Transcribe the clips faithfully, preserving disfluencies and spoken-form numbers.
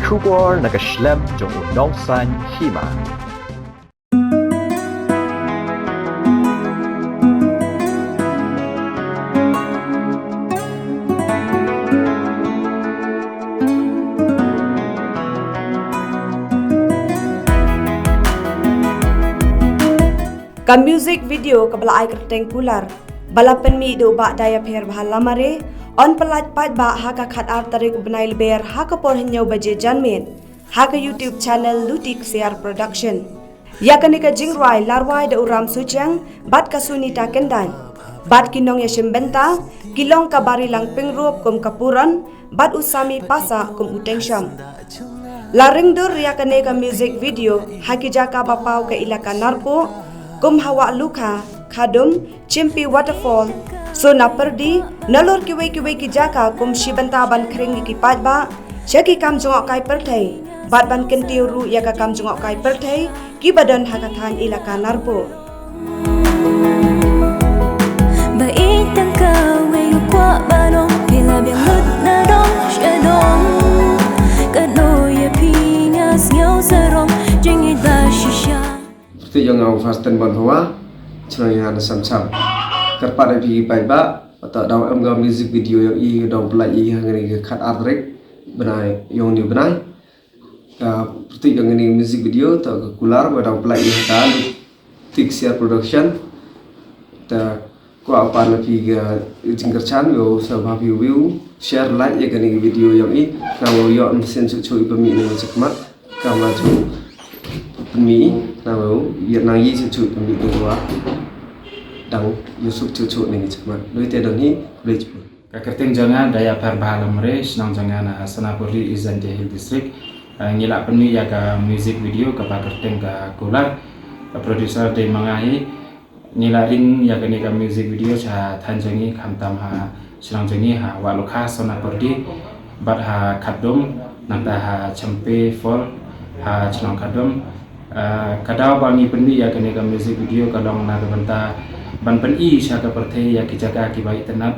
Khubor na ka shlem jong u nongsan hima. Ka music video kaba la ai kyrteng Kular, ba la pynmih da u Bah Dayapher Bha Lamare, yn pyllait paidbah ha ka khatar tarik u bnai Lber ha ka por hynñiew baje janmiet ha ka YouTube channel Luti Ksiar Production. Ïa kane ka jingrwai la rwai da u Ram Suchiang bad ka Sunita Kendaiñ, bad ki nongïashim bynta ki long ka Barilang Pyngrope kum ka Puron bad u Sami Passah kum u Tengsham. La ring dur ïa kane ka music video ha ki jaka ba paw ka Elaka Narpuh, kum ha Wahlukha, Khadum, Chimpi Waterfall, Sonapyrdi, nalor kiwei kiwei ki jaka kum shi bynta ban khring ïa ki paidbah sha ki kam jngohkai pyrthei bad ban kyntiew ruh ïa ka kam jngohkai pyrthei kiba don ha ka thaiñ Elaka Narpuh. Ba ïeit tang kawei u kwah ban ong, phi la biang lut na dong sha dong. Katno ïa phi nga sngew sarong, jingïeit ba shisha. Pyrthei ïong nga u Fasten Bonphawa, chnong ïa nga na Samsam. Kyrpad ïa phi paidbah, ba to daw em ka music video ïong i, daw pyllait i ha kane ka khatar tarik bnai, ïong une u bnai. Ka pyrthei ïong kane ka music video to ka Kular ba daw pyllait i ha ka Luti Ksiar Production. Ta kwah pan ïa phi ka jingkyrchan, ïoh sa ba phi view, share, like ïa kane ka video ïong i. Khnang ba ïoh mynsiem suk suk i pynmih na ngi shakhmat. Kam la suk pynmih, khnang ba ïoh nang i suk suk i pynmih na ngi shakhmat. Dang ïoh suk suk na ngi shakhmat. Loi te don hi, khublei shibun. Ka kyrteng jong nga Dayapher Bha Lamare, shnong jong nga na Sonapyrdi, East Jaintia Hills District. Eh, ngi la pynmih ïa ka music video kaba kyrteng ka Kular. Ka producer dei ma nga hi. Ngi la ring ïa kane ka music video sha thaiñ jong ngi, khamtam ha shnong jong ngi ha Wahlukha, Sonapyrdi, bad ha Khadum, nangta ha Chempe Fall, ha shnong Khadum. Eh, ka daw ba ngi pynmih ïa kane ka music video ka long na ka bynta ban pyni sha ka pyrthei ïa ki jaka kiba itynnat,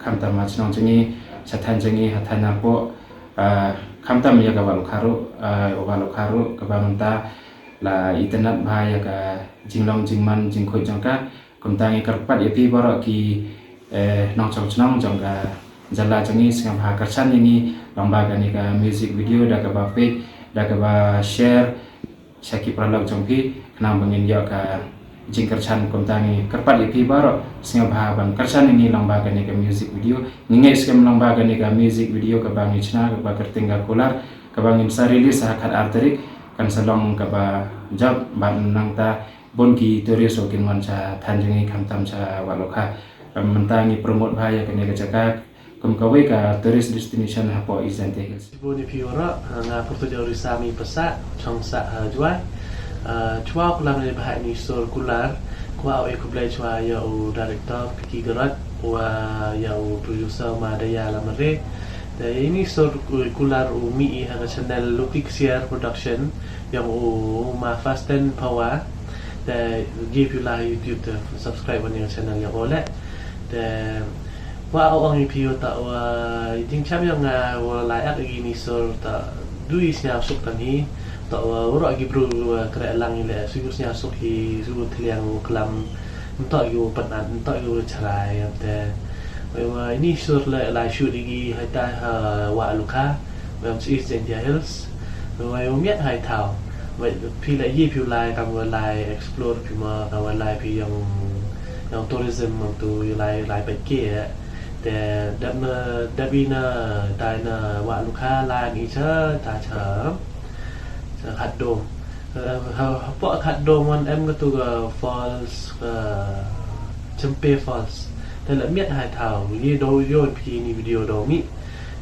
khamtam ha shnong jong ngi, sha thaiñ jong ngi, ha thaiñ Narpuh, ah, khamtam ïa ka Wahlukha ruh, ah, Wahlukha ruh, kaba mynta la itynnat bha ïa ka jinglong jingman jingkhuid jong ka. Kumta ngi kyrpad ïa phi baroh ki, eh, nongshong shnong jong ka jylla jong ngi, sngewbha kyrshan ïa ngi lyngba kane ka music video da kaba peit, da kaba share sha ki paralok jong phi, khnang ba ngin ïoh ka jingkyrshan. Kumta ngi kyrpad ïa phi baroh, sngewbha ban kyrshan ïa ngi lyngba kane ka music video. Ngi ngeit skhem lyngba kane ka music video kaba ngi shna, kaba kyrteng ka Kular, kaba ngin sa release ha khatar tarik, kan sa long kaba jop, bad nangta bun ki tourist ruh kin wan sha thaiñ jong ngi, khamtam sha Wahlukha. Mynta ngi promote bha ïa kane ka jaka kum kawei ka tourist destination hapoh East Jaintia Hills. Bun ïa phi baroh, ah, nga pyrtuid u Risami Passah, chong sah, ah, Jowai. Ah, chwa u klam ïa bha ïa ini sur Kular, kwah u ai khublei chwa ïa u director Vicky Garod, wa ïa u producer ma Daya Lamare. Te ïa ini sur Kular u mih i ha ka channel Luti Ksiar Production, ïong u ma Fasten Phawa. Te ïa phi la YouTube te subscribe wan ïa ka channel ïa u leh. Te kwah u ong ïa phi u ta wa jingcham ïong nga wa la ïak ïa ini sur ta dei sniawsuk tang hi. Ta wa waroh ki bru wa kreh lang i leh shu sniawsuk hi, shu thliang u klam, nto ïa u pynat, nto ïa u chrai. Te wa ini sur leh la shoot ïa ki ha ta ha Wahlukha, wa East Jaintia Hills. Wa u miat hai thaw. Wa phi la ïa phi u lai kam wa lai explore phi ma kam wa lai phi ïong ïong tourism, ong tu ïa lai lai peit ki ïa. Te dap na dap i na tai na Wahlukha lai i cha ta cha cha Khadum. Eh, ha, hapoh Khadum wan em ka tu ka falls, ka Chempe Falls. Te la miat hai thaw, ïa do ïa phi ini video do mih.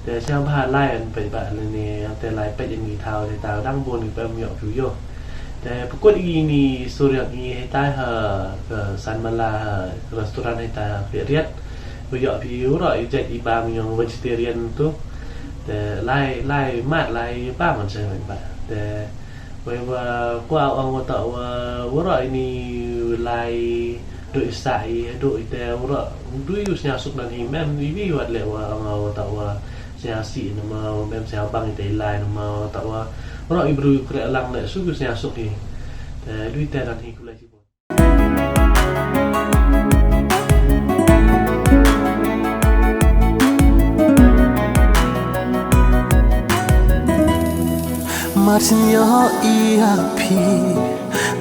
Te sngewbha lai an peit ba lane, te lai peit ini thaw, te thaw dang bun i pem ïoh phi ïoh. Te pukut ini sur ïa ini hai tai ha, ka Sanmala ha restaurant hai tai ha Riat. Ïoh phi ïoh ro i jait i bam ïong vegetarian tu. Te lai lai mat lai bam an sngewbha. Te wei wa kwah ong wa ta wa waroh ini lai do i sa i do i te waroh dei u sniawsuk nan hi mem i wi wat leh wa ong wa ta wa Sngewsih namar ba mem sngewbang ita i lai namar ta wa. Ro i bru kre lang ne su sngewsuk hi. Te lui te dan hi kulai sibon. Mar sien ïoh ïa phi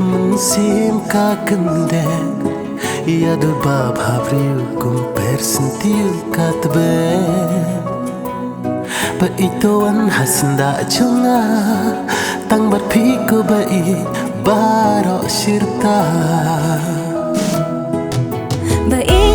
mynsiem ka kyndeh, ïa dor ba bhabriew kum per sentiew ka tbeh. Ba ito wan ha syndah jong nga, tang bad phi ko ba i baroh shirta. Ba i